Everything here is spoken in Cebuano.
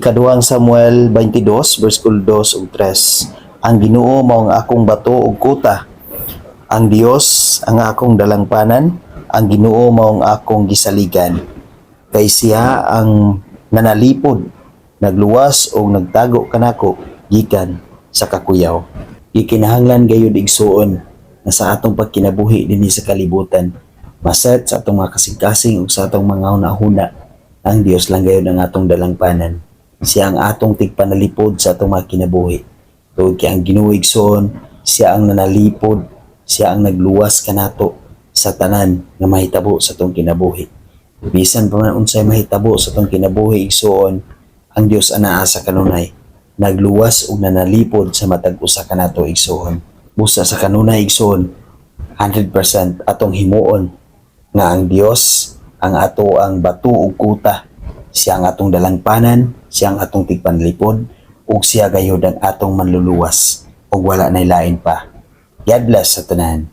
Ikaduhang Samuel 22 bersikulo 2 ug 3. Ang Ginoo mao ang akong bato ug kuta. Ang Dios ang akong dalangpanan, ang Ginoo mao ang akong gisaligan. Kay siya ang nanalipod, nagluwas ug nagtago kanako gikan sa kakuyaw. Gikinahanglan gayud, igsuon, nga sa atong pagkinabuhi dinhi sa kalibutan, maset sa atong mga kasing-kasing ug sa atong mga hunahuna, ang Dios lang gayud ang atong dalangpanan. Siya ang atong tigpanalipod sa atong mga kinabuhi. Tungod kay ang Ginoo, igsoon, siya ang nanalipod, siya ang nagluwas kanato sa tanan nga mahitabo sa atong kinabuhi. Bisan pa man unsay mahitabo sa atong kinabuhi, igsoon, ang Dios anaa sa kanunay nagluwas ug nanalipod sa matag usa kanato, igsoon. Busa sa kanunay, igsoon, 100% atong himuon nga ang Dios ang ato ang bato ug kuta. Siya ang atong dalangpanan, siya ang atong tigpanlipod, ug siya gayud ang atong manluluwas ug wala nay lain pa. God bless sa tanan.